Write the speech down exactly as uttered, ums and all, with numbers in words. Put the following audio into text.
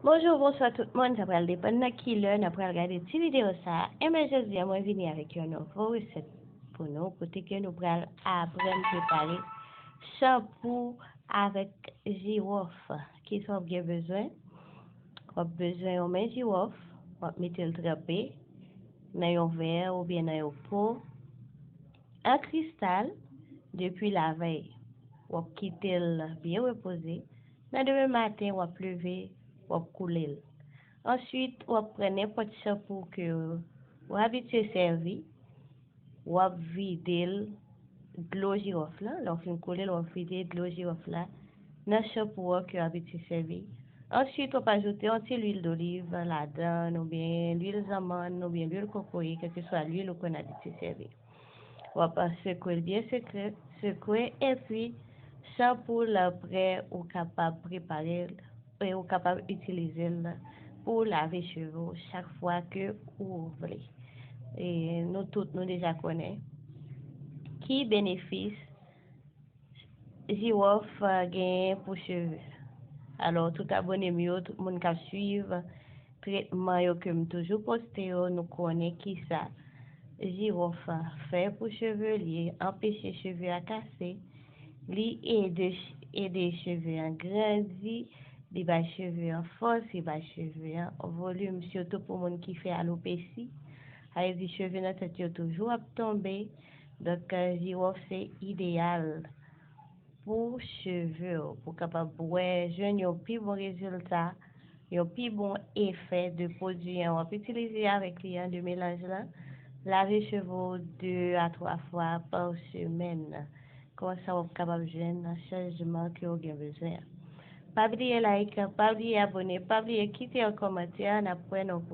Bonjou, bonswa tout moun. Sa pral depann nan ki lè n ap pral gade ti videyo sa a. Enben, jodi a, mwen vini avèk yon nouvo resèt pou nou, kote ke nou pral aprann prepare chanpou avèk jiwòf. Kisa w ap gen bezwen? W ap bezwen yon men jiwòf, w ap mete l tranpe nan yon vè oubyen nan yon po an kristal depi lavèy. W ap kite l byen repoze. Nan demen maten, w ap leve, w ap koule l. Answit, w ap pran nenpòt chanpou ke w abitye sèvi, w ap vide l dlo jiwòf la. Lè w fin koule l, w ap vide dlo jiwòf la nan chanpou an ke w abitye sèvi. Answit, w ap ajoute yon ti lwil doliv ladan l, oubyen lwil zanmann, oubyen lwil kokoye, kèlkeswa lwil ou konn abitye sèvi. W ap sekwe l byen sekre, sekwe, epi chanpou l prè, ou kapab prepare l, e ou kapab itilize l pou lave cheve w chak fwa ke ou vle. E nou tout, nou deja konnen ki benefis jiwòf, eh, genyen pou cheve. Alò, tout abone m yo, tout moun k ap swiv tretman yo ke m toujou poste yo, nou konnen kisa jiwòf fè pou cheve, li anpeche cheve a kase, li ede, ede cheve an grandi, li bay cheve an fòs, li bay cheve an volim, sitou pou moun ki fè alopesi. Sa vle di cheve nan tèt yo toujou ap tonbe. Donk, eh, jiwòf se ideyal pou cheve w, pou kapab wè, jwenn yon pi bon rezilta, yon pi bon efè de pwodui an w ap itilize avèk li an, de melanj lan. Lave cheve w de a twa fwa pa semèn. Konsa w ap kapab jwenn chanjman ke w gen bezwen an. Pa bliye like, pa bliye abone, pa bliye kite yon kòmantè, n ap wè nan